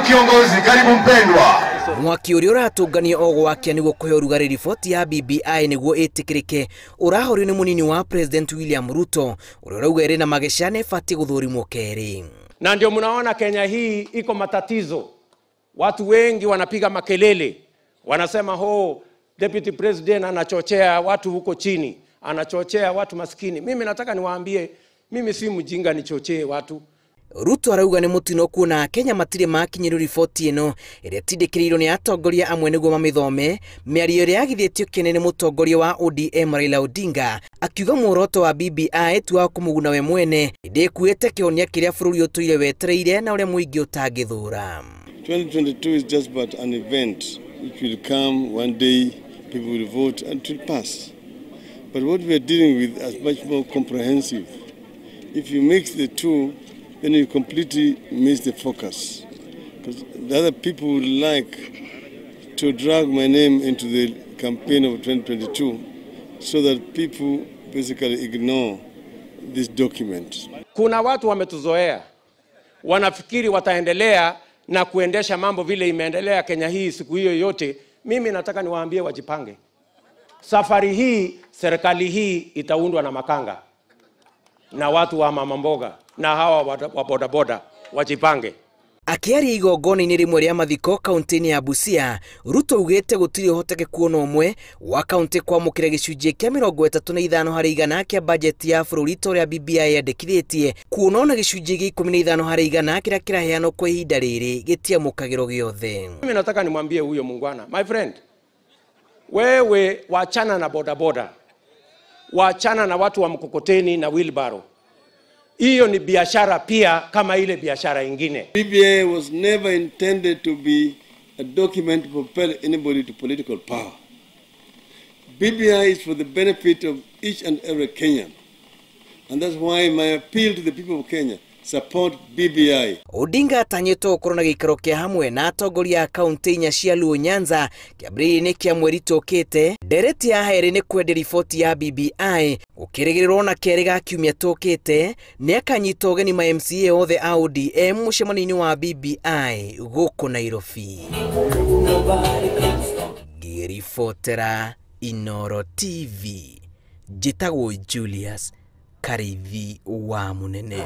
Karibu kiongozi, karibu mpendwa. Mwaki ũrĩa ũratũnganio o gwakia nĩguo kũhe ũrugarĩ riboti ya BBI nĩguo ĩtĩkĩrĩke ũrahorio nĩ mũnini wa President William Ruto ũrĩa ũrauga ĩrĩ na mageca na ĩbatiĩ gũthũrimwo kerĩ. Na ndio mnaona Kenya hii iko matatizo. Watu wengi wanapiga makelele, wanasema ho, Deputy President anachochea watu huko chini, anachochea watu maskini. Mimi nataka niwaambie, mimi si mjinga nichochee watu. Ruto arauga nĩ mũtino kuona Kenya matirĩ makinyĩrwo riboti ĩno ĩrĩa ĩtindĩkĩrĩirio nĩ atongoria amwe nĩguo mamĩthome. Mĩario ĩrĩa yagithĩtio kĩene nĩ mũtongoria wa ODM Raila Odinga akiuga muoroto wa BBI tu wa kũmũguna we mwene ĩndĩ ĩkuĩte kĩhonia kĩrĩa bũrũri ũtũire wetereire na ũrĩa mũingĩ ũtangĩthũra. 2022 is just but an event. It will come one day, people will vote and it will pass. But what we are dealing with is much more comprehensive. If you mix the two, then you completely miss the focus. Because the other people would like to drag my name into the campaign of 2022 so that people basically ignore this document. Kuna watu wametuzoea, wanafikiri wataendelea na kuendesha mambo vile imeendelea Kenya hii siku hiyo yote. Mimi nataka niwaambie wajipange. Safari hii serikali hii itaundwa na makanga na watu wa mama mboga na hawa wa bodaboda, wajipange. Akiaria igongona-inĩ rĩmwe rĩa mathiko kaunti-inĩ ya Busia, Ruto augĩte gũtirĩ ũhotekeku ona ũmwe wa kaunti kwamũkĩra gĩcunjĩ kĩa 35 harĩ igana kĩa bajeti ya bũrũri ta ũrĩa BBI yandĩkithĩtie, kuona ona gĩcunjĩ gĩa 15 harĩ igana kĩrĩa kĩraheanwo kwa ihinda rĩrĩ gĩtiamũkagĩrwo gĩothe. Mimi nataka nimwambie huyo muungwana, my friend, wewe wachana na bodaboda, wachana na watu wa mkokoteni na wheelbarrow. Hiyo ni biashara pia kama ile biashara ingine. BBI was never intended to be a document to propel anybody to political power. BBI is for the benefit of each and every Kenyan. And that's why my appeal to the people of Kenya, support BBI. Odinga atanyĩtwo gũkorwo na gĩikaro kĩa hamwe na atongoria a kaunti inya cia Luo Nyanza kĩambĩrĩria-inĩ kĩa mweri tũkĩte. Ndereti ya herĩ nĩ kwendia riboti ya BBI gũkĩrĩgĩrĩrwo na kerĩ ga kiumia tũkĩte nĩakanyita ũgeni ma MCA othe a ODM mũcemanio-inĩ wa BBI gũkũ Nairobi. Ngĩribotera Inooro TV, njĩtagwo Julius Karithi wa Munene.